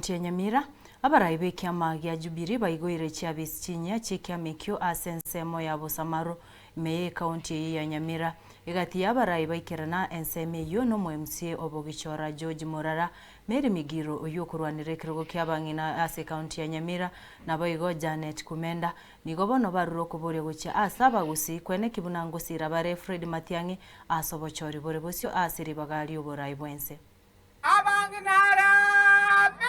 ekaunti ya Nyamira, abarai b'ekiama gia Jubilee baigoire chiabisi chinyia chi'ekiama ekio ase ensemo ya Bosamaro ime y'ekaunti eyio ya Nyamira. Egati y'abarai baikerana ensemo eyio nomo-MCA o Bogichora George Morara, Mary Migiro oyio okorwanera ekerogo ki'abang'ina ase ekaunti ya Nyamira, naboigo Janet Kumenda. Nigo bono barure okoboria gochia ase abagusii kweneki buna ngosira bare Fred Matiang'i ase obochori bore bosio ase ribaga ri'oborai bw'ense. Abang'ina arabe!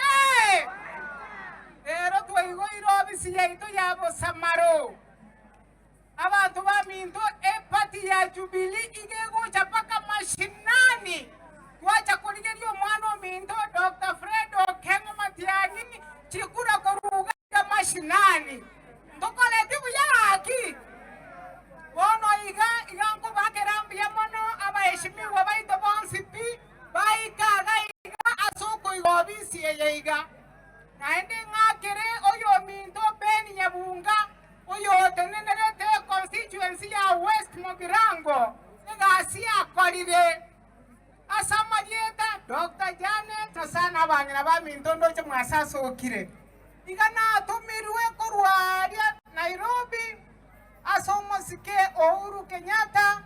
Rero twaigoire obisi yaito ya bosamaro. Abanto baminto, eparty ya Jubilee iga egocha mpaka mashinani. Twacha korigeria omwana ominto Doctor Fred Okengo Matiang'i chikura korwa Uganda mashinani. Ntokoreti buya gaki? Bono iga iga nkobakera mbuya mono abaheshimiwa baito bonsi pi baika iga iga ase okoiga obisi eye iga. Naende ng'akere oyominto Ben Nyabunga oyotenenerete econstituency ya West Mugirango egasi akorire. Ase amarieta Doctor Janet ase nabang'ina baminto ndoche mwasasokire. Iga natomirwe korwa aaria Nairobi ase omosike Uhuru Kenyatta,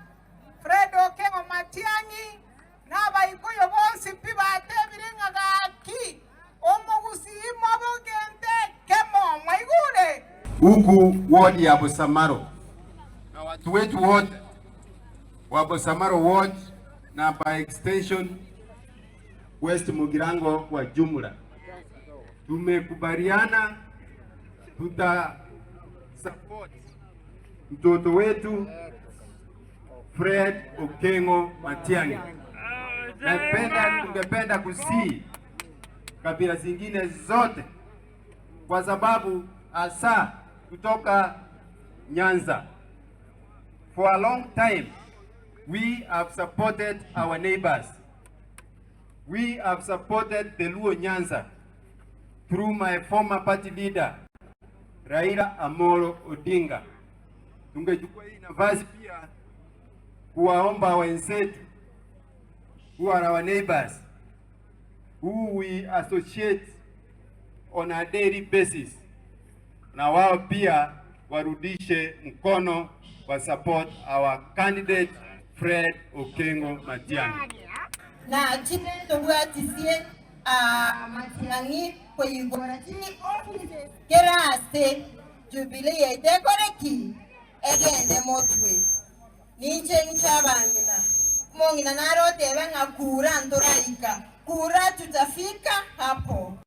Fred Okengo Matiang'i na Abaikuyu bonsi pi batebire ng'a gaki omogusii mobe gento ekemo. Mwaigure? Huku ward ya Bosamaro na watu wetu wote wa Bosamaro ward na by extension West Mugirango kwa jumla tumekubaliana tuta support mtoto wetu Fred Okengo Matiang'i. Napenda, tungependa kusii kabila zingine zote kwa sababu hasa kutoka Nyanza for a long time we have supported our neighbors. We have supported the Luo Nyanza through my former party leader Raila Amolo Odinga. Tungechukua hii nafasi pia kuwaomba wenzetu who are our neighbors who we associate on a daily basis, na wao pia warudishe mkono wa support our candidate Fred Okengo Matiang'i. Na chire tobwatisie amatiang'i koigora chiofisi kera ase Jubilee yaito ekore ki? Egende motwe. Ninche inche abang'ina. Omong'ina nare otebe ng'a kura ntoraika, kura tutafika hapo.